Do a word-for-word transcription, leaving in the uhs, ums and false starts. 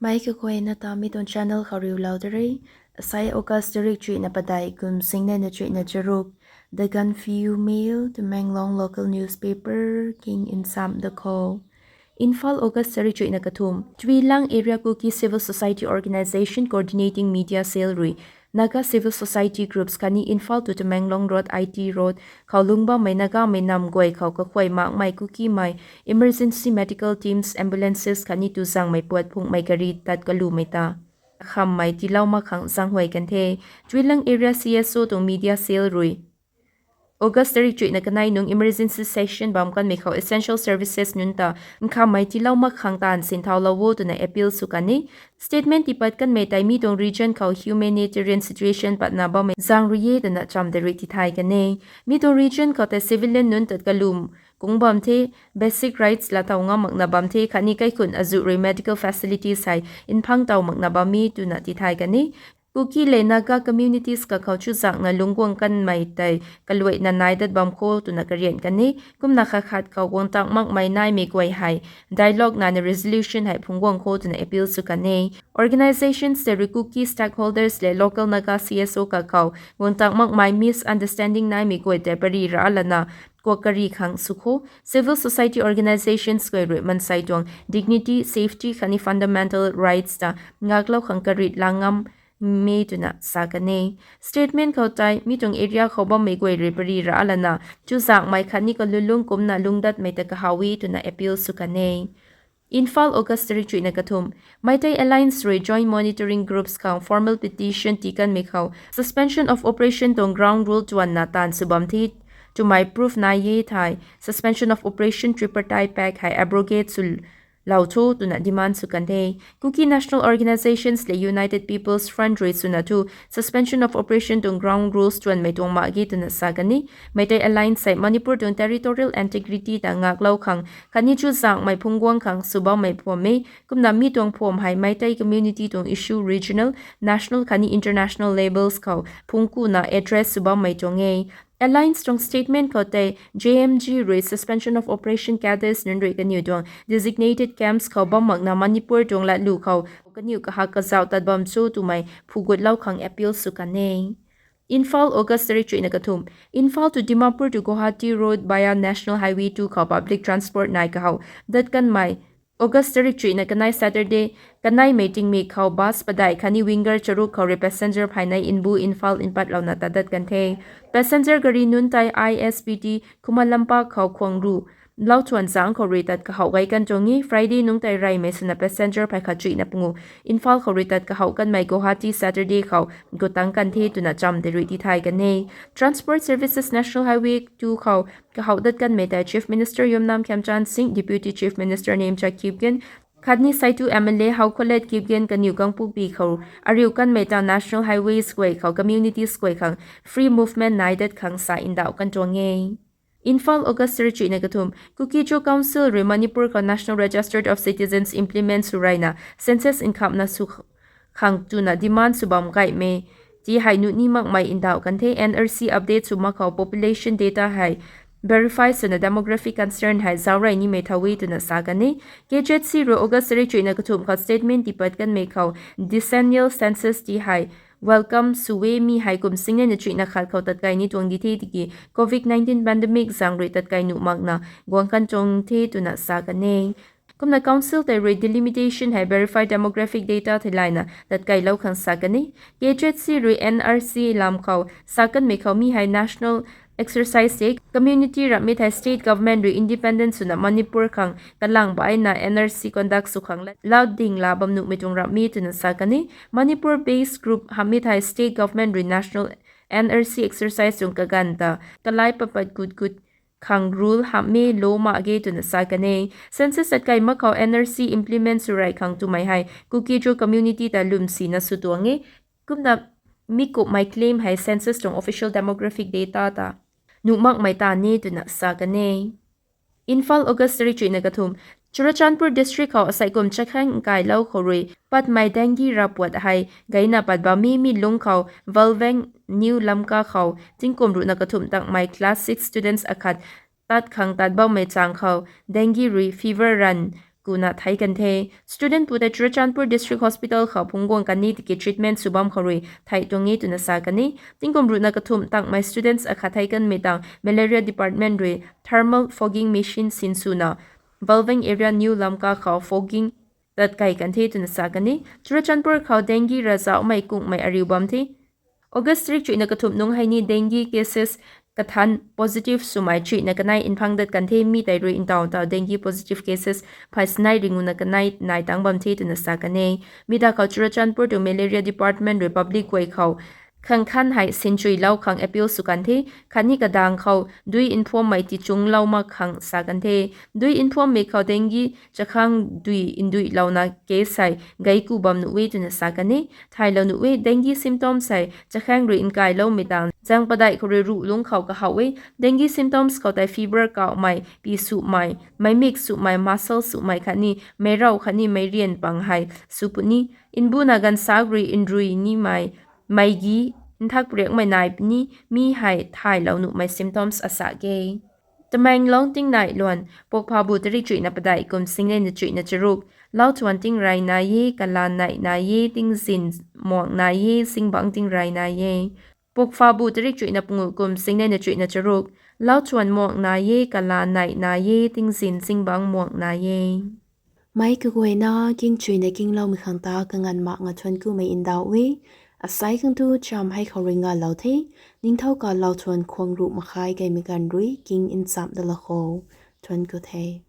Mei kaguayna ta mi tuang channel khou riulou de re. Asai August tarik chuihna padeih kum singnei na chuihna charuk. The Gaanphiu Mail, Tamenglong local newspaper king insam da khou. Imphal, August tarik chuihna kathumh. Tuilang Area Kuki Civil Society Organisation Coordinating Media Cell rui Naga civil society groups khatni Imphal to Tamenglong Road, I T Road khou lungc bammei Nagamei nam guay khou kakhuay makmei Kukimei emergency medical teams, ambulances khatni tuzangmei puat phungmei gari tat kalumei ta khammei tiilou mak khang zaenghuay kan the. Tuilang Area C S O tuang media cell rui August tarik chuihna kanei nung emergency session bam kanmei khou essential services nunc ta nkhammei tiilou mak khang taanv sinthau lou o twna appeal sw kan e. Statement tiipat kanmei tei mi tuang region khou humanitarian situation patna bammei zaeng rui e twna cham de rui tithay kan e. Mi tuang region khou tei civilian nunc tat kalum kung bam the, basic rights laa taw ngam makna bam the khatni kaikhun azuh rui medical facilities hei mphang taw makna bam e twna tithay kan e. Kuki le Naga communities kakhou chuzaenghna lungc guang kanmei tei kaluaina nai dat bam kho twna karian kan e. Kumna khat khat khou guang tang makmei naimei guay hei dialogue nana resolution hei phungc guang kho twna appeal sw kan e. Organisations tei rui Kuki stakeholders le local Naga C S O kakhou guang tang makmei misunderstanding naimei guay tei pary ra lana kuak kari khang sw kho. Civil society organisations guay rui mansei tuang dignity, safety khatni fundamental rights ta ngaklou khang karit la ngam e twna sa kan e. Statement khou tei mi tuang area khou bammei guay rui pary ra lana chuzaenghmei khatni kalulung kumcna lungc datmei ta kahaw e twna appeal sw kan e. Imphal, August tarik chuihna kathumh. Meitei Alliance rui joint monitoring groups khang formal petition tii kanmei khou suspension of operation tuang ground rule tuanna taanv sw bam the twmei proof nai e thei suspension of operation tripartite pact hei abrogate sw lou tho twna demand sw kan the. Kuki national organisations le United People's Front rui swna thu suspension of operation tuang ground rules tuanmei tuang mak ge twna sa kan e. Meitei Alliance hei Manipur tuang territorial integrity ta ngaklou khang khatni chuzaenghmei phungc guang khang sw bammei phuam e. Kumna mi tuang phuam hei Meitei community tuang issue regional, national khatni international levels khou phungc kuna address sw bammei tuang e. Alliance tuang statement khou tei J M G rui suspension of operation cadres nunc rui kaniw tuang designated camps khou bam makna Manipur tuang latlu khou kaniw kahak kazauh tat bam cho twmei phugutlou khang appeal sw kan e. Imphal, August tarik chuihna kathumh. Imphal to Dimapur to Guwahati road via National Highway two khou public transport nai kahaw dat kanmei August tarik chuihna kanei Saturday kaneimei tingmik khou bus padeih khatni winger charuk khou rui passenger phaynei mbu Imphal mpatlouna tat dat kan the. Passenger gari nunc tei I S B T Khuman Lampak khou khuang ru lou thuan zaeng khou rui tat kahowh gay kan tuang e. Friday nungc tei reymei swna passenger phey khat chuihna pungu Imphal khou rui tat kahowh kanmei Guwahati Saturday khou gutang kan the twna cham de rui tithay kan e. Transport Services National Highway two khou kahowh dat kanmei tei Chief Minister Yumnam Khemchand Singh, Deputy Chief Minister Neimchai Kipgen khatni Saitu M L A Haokholet Kipgen kaniw Kangpokpi khou ariu kanmei ta National Highways guay khou communities guay khang free movement nai dat khang sa ndauh kan tuang e. Imphal, August tarik chuihna kathumh. Kuki-Zo Council rui Manipur khou National Register of Citizens implement sw reyna census nkhamhna sw khang twna demand sw bam gaymei ti hei nuh ni makmei ndauh kan the. N R C update sw mak khou population data hei verify swna demographic concern hei zauc rey nimei thow e twna sa kan e. K Z C rui August tarik chuihna kathumh khou statement tiipat kanmei khou decennial census ti hei welcome sw e, mi hei kum singnei na chuihna khat khou tatkai ni tuang di the tiki Covid nineteen pandemic zaeng rui tatkai nuh makna guang kan tuang the twna sa kan e. Kumna council tei rui delimitation hei verified demographic data theilayna tatkailou khang sa kan e. K Z C rui N R C lam khou sa kanmei khou mi hei national exercise e, community ramhmei thei state government rui independent swna Manipur khang kalang baihna N R C conduct sw khang lat lau ding la bam nuhmei tuang ramhmei twna sa kan e. Manipur based group hamhmei thei state government rui national N R C exercise tuang kaganv ta kalai papat gut gut khang rule hamhmei law mak ge twna sa kan e. Census tatkai mak khou N R C implement sw rey khang twmei hei Kuki-Zo community ta lwmsina sw tuang e. Kumna mi kumhmei claim hei census tuang official demographic data ta nuh makmei ta ni twna sa kan e. Imphal, August tarik chuihna kathumh. Churachandpur district khou asei kum chakhang nkailou khou rui patmei dengue ravpuat hei gayna pat bammei mi lungc khou Valveng New Lamka khou tingkum ruhna kathumh tangmei class six students akhat tat khang tat bammei chang khou dengue rui fever ranv kuna thei kan the. Student pu tei Churachandpur District Hospital khou phungc guang kan ni tiki treatment sw bam khou rui thei tuang e twna sa kan e. Tingkum ruhna kathumh tangmei students akhat thei kanmei tang malaria department rui thermal fogging machine sinswna Balveng area New Lamka khou fogging tat kai kan the twna sa kan e. Churachandpur khou dengue ravzauhmei kunghmei ariu bam the. August tarik chuihna kathumh nungc hei ni dengue cases kathan positive swmei chuihna kanei nphang dat kan the. Mi tei rui ntaw ntaw dengue positive cases phay sinei ringuna kanei nai tang bam the twna sa kan e. Mi da khou Churachandpur tuang malaria department rui public guay khou khang khan hei sinchui lou khang appeal sw kan the. Khatni kadang khou dui nphuammei tichungclou mak khang sa kan the. Dui nphuammei khou dengue chakhang dui nduilouna case hei geiku bam nuh e twna sa kan e. Thaylou nuh e, dengue symptoms hei chakhang rui nkailoumei tang zang padeih khou rui ruh lungc khou kahouh e. Dengue symptoms khou tei fever kauhmei, pi sumei, meimik sumei, muscle sumei khatni meirau khatni meirian pang hei sw puni. Nbuna ganvsak rui nrui nimei, meigi, nthak pariakmei nai puni. Mi hei thaylou nuhmei symptoms asak e. Tamenglong tingnai luan, Pokphabu tarik chuihna padeih kum singnei na chuihna charuk, lau thuan tingrey nai e, kalan neih nai e, tingzin muang nai e, zingbangc tingrey nai e. Pokphabu tarik chuihna panguh kum singnei na chuihna charuk, lau thuan muang nai e, kalan neih nai e, tingzin zingbangc muang nai e. Meic kaguayna kingchuina kingloumei khang ta kanganv mak nga thuan kumei ndauh e. Asai khang tu cham hei khou rui ngalou the. Ningthau ka lau thuan khwang ruh makhai gaymei ganv rui king nchamh dala khou thuan ku the.